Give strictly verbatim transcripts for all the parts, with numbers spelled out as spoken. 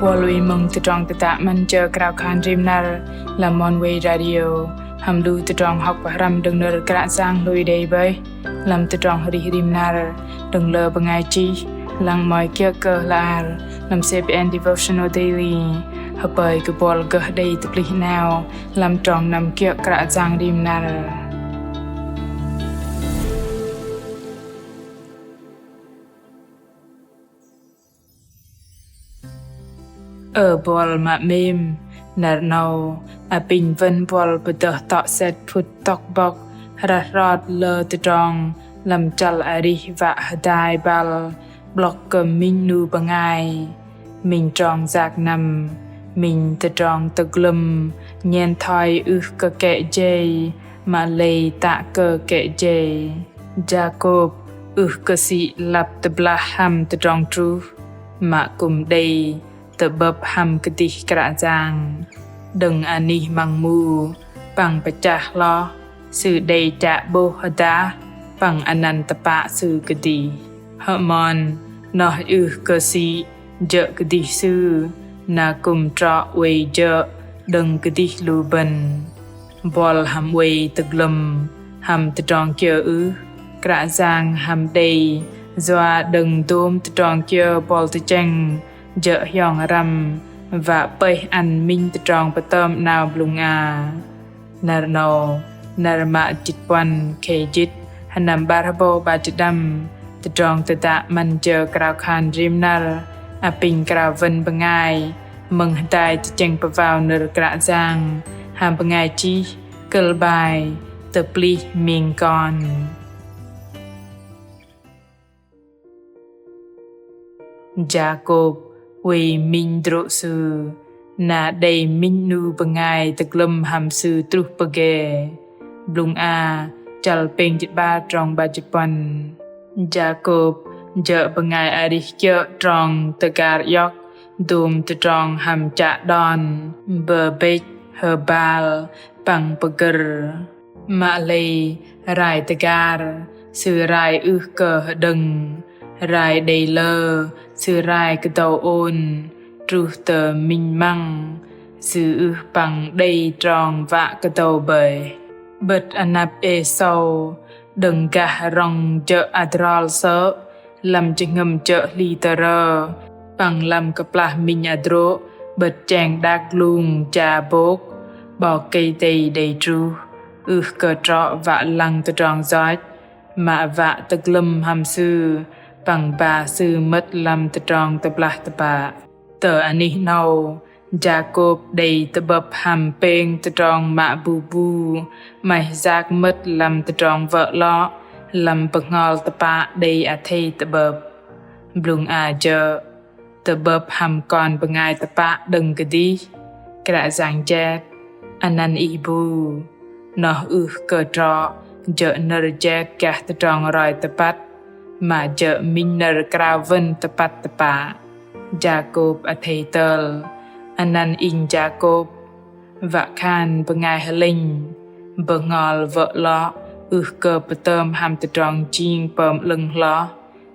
Buăl wei mơ̆ng tơdrong tơdă 'Măn jơ krao khan rim năr lăm Oneway Radio hăm lu tơdrong hŏk pơhrăm đơ̆ng nơ̆r Kră Yang lui đei bơih lăm tơdrong arih rim năr đơ̆ng lơ bơngai chih lăng mă kiơ̆ kơ hla ar lăm C B N Devotional Daily. Hơpơi kơ buăl gơh đei tơplih 'nao lăm trong năm kiơ̆ Kră Yang rim năr. Ơ buăl mă 'mêm, năr 'nâu apinh wơ̆n buăl pơdơh tŏ sĕt phŭt tŏk bŏk hrăt hrot lơ tơdrong lăm chăl arih wă hơdai băl 'blŏk kơ minh 'nu bơngai. Minh trong yak năm, minh tơdrong tơglơ̆m nhen thoi ưh kơ kĕ jei, mă lei tă kơ kĕ jei. Jakôp ưh kơ sĭ lăp tơblah hăm tơdrong truh, mă kư̆m đei tơ'bơ̆p hăm kơdih Kră Yang. Đơ̆ng anih măng mu păng pơchah hloh, sư đei chă 'bôh hơdah păng anăn tơpă sư kơdih. Hơmon noh ưh kơ sĭ jơ̆ kơdih sư, na kư̆m trŏ oei jơ̆ đơ̆ng kơdih lu bơ̆n. Buăl hăm oei tơglơ̆m hăm tơdrong kiơ ưh? Kră Yang hăm đei yua đơ̆ng dôm tơdrong kiơ buăl tơchĕng jơ̆ hiong răm wă pơih ăn minh tơdrong pơtơm 'nao blŭng a. Năr 'nâu, năr mă jĭt puăn khei jĭt, sơnăm 'bar hơbâu 'bar jĭt pơđăm, tơdrong tơdă 'Măn jơ krao khan rim năr apinh krao wơ̆n bơngai mơ̆ng hơdai tơchĕng pơwao nơ̆r Kră Yang hăm bơngai chih kơ̆l bai Tơplih ming kon. Jakôp oei minh drô̆ sư, na đei minh 'nu bơngai tơglơ̆m hăm sư truh pơgê. Blŭng a, chăl pêng jĭt 'bar trong 'bar jĭt puăn. Jakôp jơ̆ bơngai arih kiơ̆ trong tơgar iŏk, dôm tơdrong hăm chă đon, bơbĕch, hơbal, păng pơgơ̆r. Mă lei rai tơgar, sư rai ưh kơ hơđơ̆ng, rai đei lơ, sư rai kơdâu ôn, truh tơ minh măng, sư ưh păng đei trong wă kơdâu bơih. 'Bơ̆t anăp Êsâu, đơ̆ng gah rŏng jơ̆ adrol sơ̆, lăm jơhngơ̆m jơ̆ hli tơrơ, păng lăm kơplah minh adrô̆ 'bơ̆t cheng đak glung Jabôk, 'Bok Kei-Dei đei truh, ưh kơ trŏ wă lăng tơdrong yoch, mă wă tơglơ̆m hăm sư, păng ba sư mơ̆t lăm tơdrong tơblah tơpă. Tơ anih 'nâu, Jakôp đei tơ'bơ̆p hăm pêng tơdrong mă bu bu, 'maih yak mơ̆t lăm tơdrong wơ̆ 'lŏ, lăm bơhngol tơpă đei athei tơ'bơ̆p. Blŭng a jơ̆, tơ'bơ̆p hăm kon bơngai tơpă đơ̆ng kơdih, Kră Yang jet, anăn ih bu. Noh ưh kơ trŏ jơ̆ nơ̆r jet gah tơdrong roi tơpăt, mă jơ̆ minh nơ̆r krao wơ̆n tơpăt tơpă. Jakôp athei tơl, anăn inh Jakôp, wă khan bơngai hơlĕnh, bơhngol wơ̆ 'lŏ ưh kơ pơtơm hăm tơdrong jing pơm 'lơ̆ng hloh,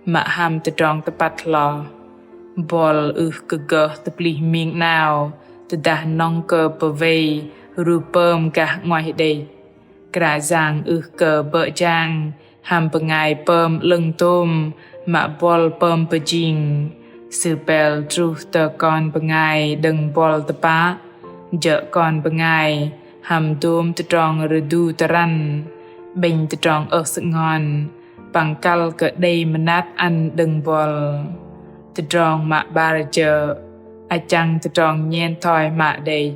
mă hăm tơdrong tơpăt hloh. Buăl ưh kơ gơh tơplih ming 'nao, tơdah nŏng kơ pơwei rup pơm gah 'nguaih đĕch. Kră Yang ưh kơ bơ̆ jang hăm bơngai pơm 'lơ̆ng tôm mă buăl pơm pơjing. Sư pel truh tơ kon bơngai đơ̆ng buăl tơpă, jơ̆ kon bơngai hăm dôm tơdrong rơdu tơrăn, 'bĕnh tơdrong ơh sơngon, păng kăl kơ đei mơnat ăn đơ̆ng buăl. Tơdrong mă 'bar jơ̆, achăng tơdrong nhen thoi mă đĕch.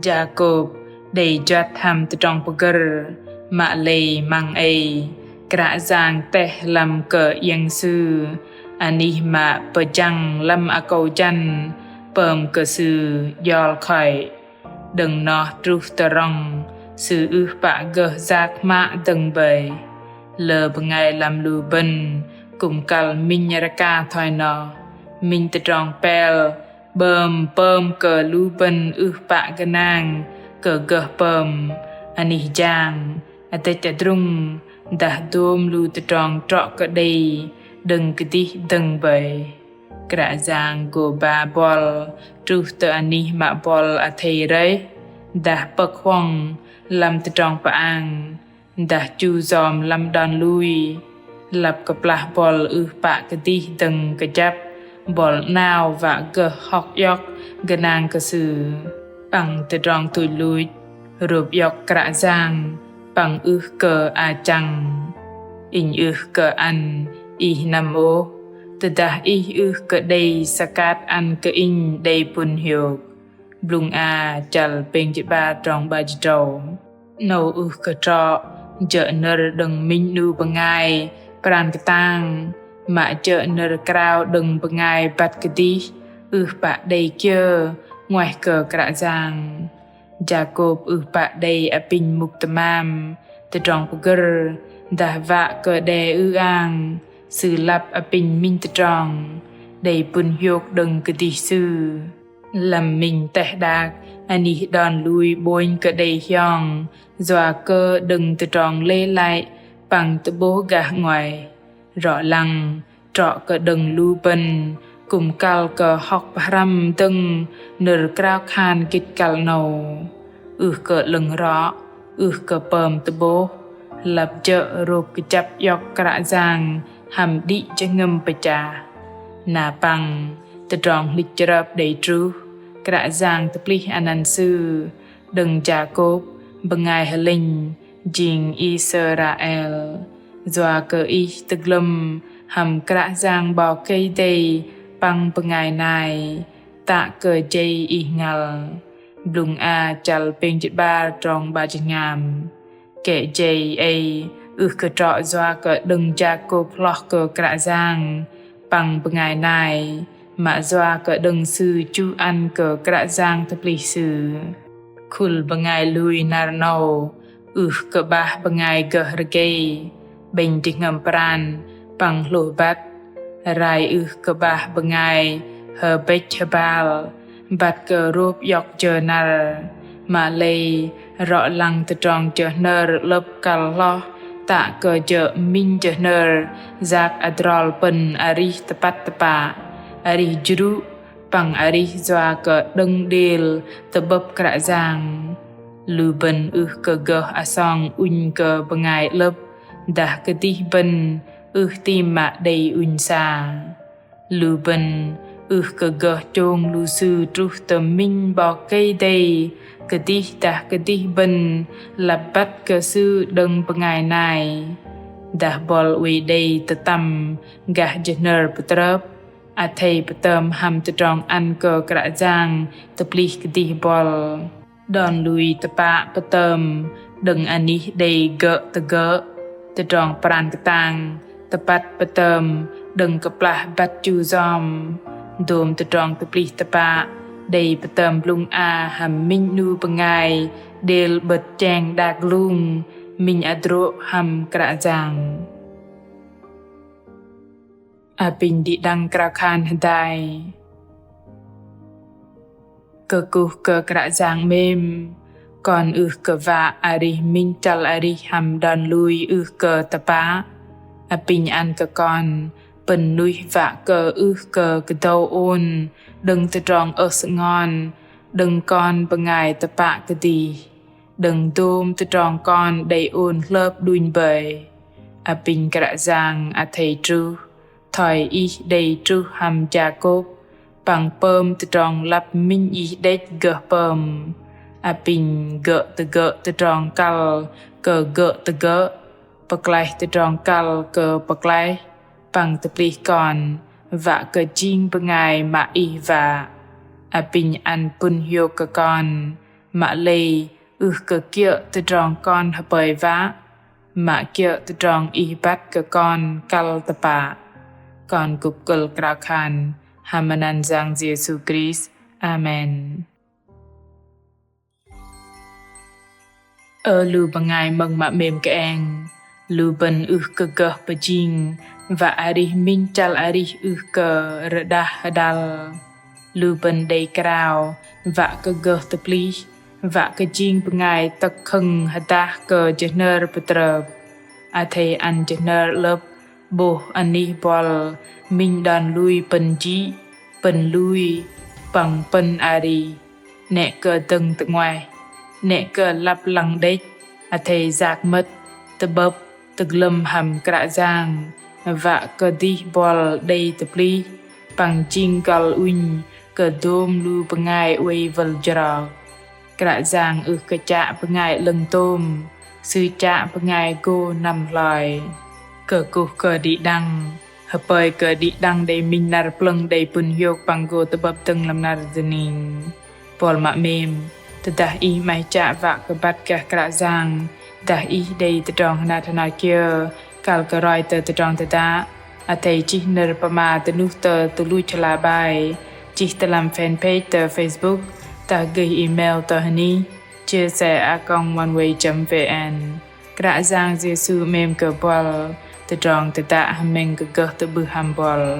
Jakôp đei juăt hăm tơdrong pơgơ̆r, mă lei măng ei, Kră Yang teh lăm kơiĕng sư, anih mă pơjăng lăm akâu jăn, pơm kơ sư jol khoi. Đơ̆ng noh truh tơ rŏng, sư ưh pă gơh yak hmă dơ̆ng bơih. Lơ bơngai lăm lu bơ̆n kư̆m kăl minh rơka thoi noh. Minh tơdrong pel 'bơm pơm kơ lu bơ̆n ưh pă gơnang kơ gơh pơm, anih jang, adĕch adrung, dah dôm lu tơdrong trŏ kơ đei đơ̆ng kơdih dơ̆ng bơih. Kră Yang gô ba buăl truh tơ anih mă buăl athei rơih, dah pơ̆k huŏng lăm tơdrong pơang, dah chu yom lăm đon lui. Lăp kơplah buăl ưh pă kơdih dơ̆ng kơjăp, buăl 'nao wă gơh hŏk iŏk gơnang kơ Sư. Păng tơdrong tuch luch, rôp iŏk Kră Yang păng ưh kơ achăng. Inh ưh kơ ăn ih năm ôh, tơdah ih ưh kơ đei sơkat ăn kơ inh đei pŭn hiôk. Blŭng A chăl pêng jĭt 'bar trong 'bar jĭt tơdrâu. 'Nâu ưh kơ trŏ jơ̆ nơ̆r đơ̆ng minh 'nu bơngai pran kơtang, mă jơ̆ nơ̆r krao đơ̆ng bơngai băt kơdih ưh pă đei kiơ 'nguaih kơ Kră Yang. Jakôp ưh pă đei apinh mŭk tơmam, tơdrong pơgơ̆r, dah wă kơ đe ư-ang, sư lăp apinh minh tơdrong, đei pŭn hiôk đơ̆ng kơdih sư. Lăm minh teh đak, anih đon lui 'bônh kơ đei hiong, yua kơ đơ̆ng tơdrong lei lăi păng tơ'bôh gah 'nguaih. Rŏ lăng, trŏ kơ đơ̆ng lu bơ̆n kư̆m kăl kơ hŏk pơhrăm dơ̆ng nơ̆r krao khan gĭt kăl 'nâu. Ưh kơ 'lơ̆ng rŏ, ưh kơ pơm tơ'bôh, lăp jơ̆ rôp kơjăp iŏk Kră Yang hăm đĭ jơhngơ̆m pơchah. Na păng, tơdrong hlĭch chrơp đei truh, Kră Yang tơplih anăn Sư, đơ̆ng Jakôp, bơngai hơlĕnh, jing Israel. Yua kơ ih tơglơ̆m hăm Kră Yang 'Bok Kei-Dei păng bơngai nai, tă kơ jei ih ngăl. Blŭng A chăl pêng jĭt 'bar trong 'bar jĭt tơhngam. Kĕ jei ei ưh kơ trŏ yua kơ đơ̆ng Jakôp hloh kơ Kră Yang păng bơngai nai, mă yua kơ đơ̆ng sư chu ăn kơ Kră Yang tơplih sư. Khul bơngai lui năr 'nâu ưh kơ 'bah bơngai gơh rơgei, 'bĕnh jơhngơ̆m pran păng hlôh băt. Rai ưh kơ 'bah bơngai hơbĕch hơbal, băt kơ rôp iŏk jơ năr. Mă lei rŏ lăng tơdrong jơ hnơr 'lơ̆p kăl hloh, tă kơ jơ̆ minh jơ hnơr yak adrol pơ̆n arih tơpăt tơpă, arih jrŭ, păng arih yua kơ đơ̆ng đêl tơ'bơ̆p Kră Yang. Lu bơ̆n ưh kơ gơh asong ŭnh kơ bơngai 'lơ̆p, dah kơdih bơ̆n ưh tim mă đei ŭnh sa. Lu bơ̆n ưh kơ gơh chông lu sư truh tơ minh 'Bok Kei-Dei, kơdih dah kơdih bơ̆n lăp băt kơ Sư đơ̆ng bơngai nai. Dah buăl oei đei tơtăm gah jơ hnơr pơtrơp, athei pơtơm hăm tơdrong ăn kơ Kră Yang tơplih kơdih buăl. Đon lui tơpă pơtơm đơ̆ng anih đei gơ̆ tơgơ̆, tơdrong pran kơtang tơpăt pơtơm đơ̆ng kơplah băt chu yom. Dôm tơdrong tơplih tơpă đei pơtơm blŭng a hăm minh 'nu bơngai đêl 'bơ̆t cheng đak glung, minh hơdrô̆ hăm Kră Yang. Apinh đĭ đăng krao khan hơdai. Kơkuh kơ Kră Yang 'mêm, kon ưh kơ wă arih minh chăl arih hăm đon lui ưh kơ tơpă. Apinh ăn kơ kon pơ̆n nuih wă kơ ưh kơ kơdâu ôn đơ̆ng tơdrong ơh sơngon, đơ̆ng kon bơngai tơpă kơdih, đơ̆ng dôm tơdrong kon đei ôn hlơp đunh bơih. Apinh Kră Yang athei truh, thoi Ih đei truh hăm Jakôp, păng pơm tơdrong lăp minh Ih đĕch gơh pơm. Apinh gơ̆ tơgơ̆ tơdrong kăl kơ gơ̆ tơgơ̆, pơklaih tơdrong kăl kơ pơklaih, păng tơplih kon wă kơ jing bơngai mă Ih wă. Apinh ăn pŭn hiôk kơ kon, mă lei ưh kơ kiơ̆ tơdrong kon hơpơi wă, mă kiơ̆ tơdrong Ih băt kơ kon kăl tơpă. Kon kŭp kơ̆l krao khan hăm anăn Yang Yêsu Krist. Amen. Ơ lu bơngai mơ̆ng mă 'mêm kơeng, lu bơ̆n ưh kơ gơh pơjing wă arih minh chăl arih ưh kơ rơđah hơdăl. Lu bơ̆n đei krao wă kơ gơh tơplih, wă kơ jing bơngai tơk khơ̆ng hơdah kơ jơ hnơr pơtrơp. Athei ăn jơ hnơr 'lơ̆p 'Bôh anih buăl minh đon lui pơ̆n jĭ, pơ̆n lui, păng pơ̆n arih, 'nĕ kơ dơ̆ng tơ'nguaih, 'nĕ kơ lăp lăng đĕch, athei yak mơ̆t, tơ'bơ̆p, tơglơ̆m hăm Kră Yang, wă kơ dih buăl đei tơplih, păng jing găl ŭnh kơ dôm lu bơngai oei wơl jrok. Kră Yang ưh kơ chă bơngai 'lơ̆ng tôm, Sư chă bơngai gô năm hloi. Kơkuh kơ đĭ đăng, hơpơi kơ đĭ đăng đei minh năr plơ̆ng đei pŭn hiôk păng gô tơ'bơ̆p dơ̆ng lăm năr dơning. Buăl mă 'mêm, tơdah ih 'maih chă wă kơ băt gah Kră Yang, dah ih đei tơdrong hơnat hơnat kiơ, kăl kơ roi tơ tơdrong tơdă, athei chih nơ̆r pơma dơnuh tơ tơluch hla bơar, chih tơ lăm fanpage tơ Facebook, dah gơih email tơ hơnih chia sẻ a còng oneway chấm vn. Kră Yang Yêsu 'mêm kơ buăl, tơdrong tơdă hơmĕng kơ gơh tơ'bưh hăm buăl.